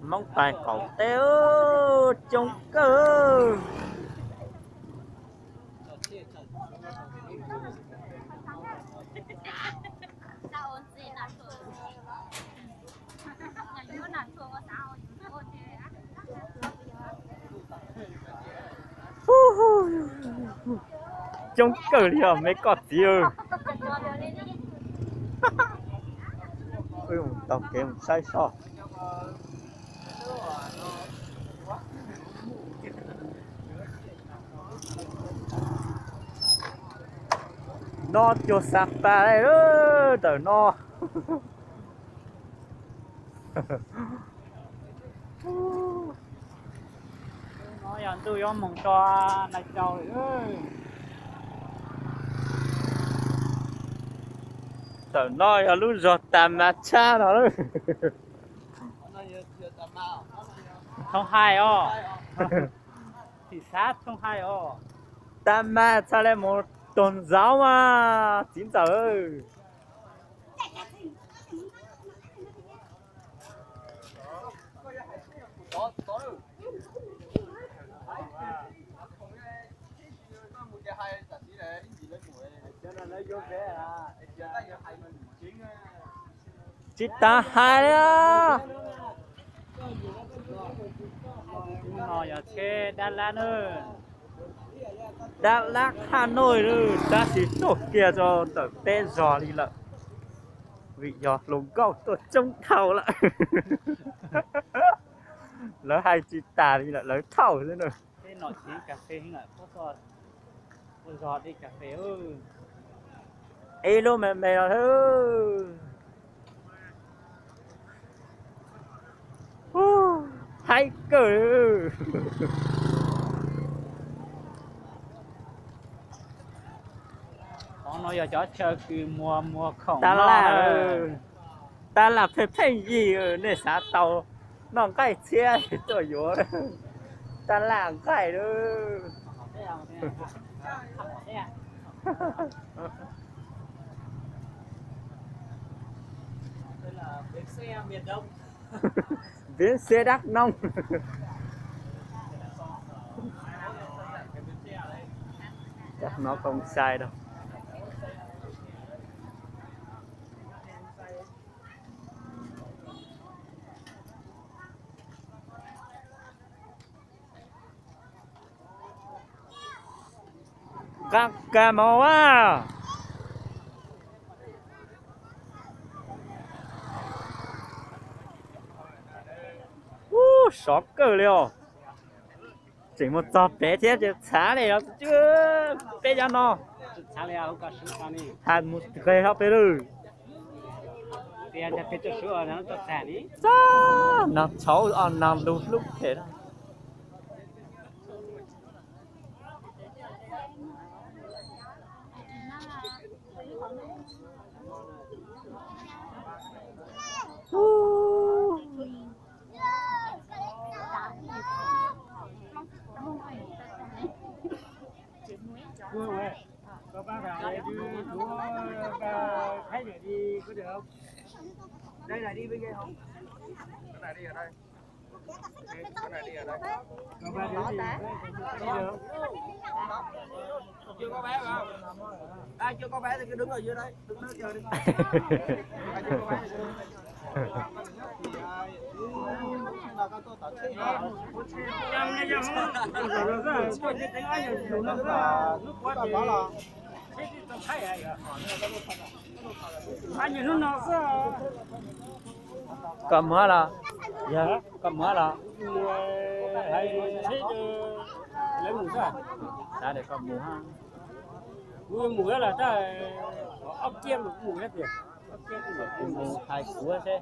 Hmoob pais qaum teb coob kawg. Coob kawg li os me koj txiv. Wb mus taug kev mus saib soj. No cuag Xas Pas ntawm no. No yog ntuj yuav moog rua Nais Tsaus lawm. Ntawm no yog lub zog Tas Mas tshab no lawm. Thoob Hais os. Thim xav Thoob Hais os. Tas Mas txhaj le mus tug ntxauv mas txiv ntxawm. Tsis tas hais li. No yog tsheb Dab Lab na. Dab Lab Haj Nuj lawm, tab sis tuaj kiag rau ntawm peb zos li lawm, vim yog hluas nkauj tuaj coob dhau lawm. Lawv hais tsis tas li lawm, lawv thauj xwb na. Ib lub me me no. Haib kawg. Qhov no yog cov chaw kws muag muag khoom tab laj, tab laj pheej pheej yig, nej xav tau noj nqaij txhiab tuaj yuav tab laj nqaij lawm. Bến xe Đắk Nông. Chắc nó không sai đâu. Qab kag mov a. Ub, sov kawg li os. Tseem mus txog pem thiab ces txhav li os. Peb cov no has mus qe hlo peb lawm. Txhob nag tshauv os, nag lug hlub phem. Koj mus los? Yog koj mus los? Xav tias koj mus. Kuv mus los tab, ob kiab mus kuv mus thiab tiag. Kuv mus hais kuv seb.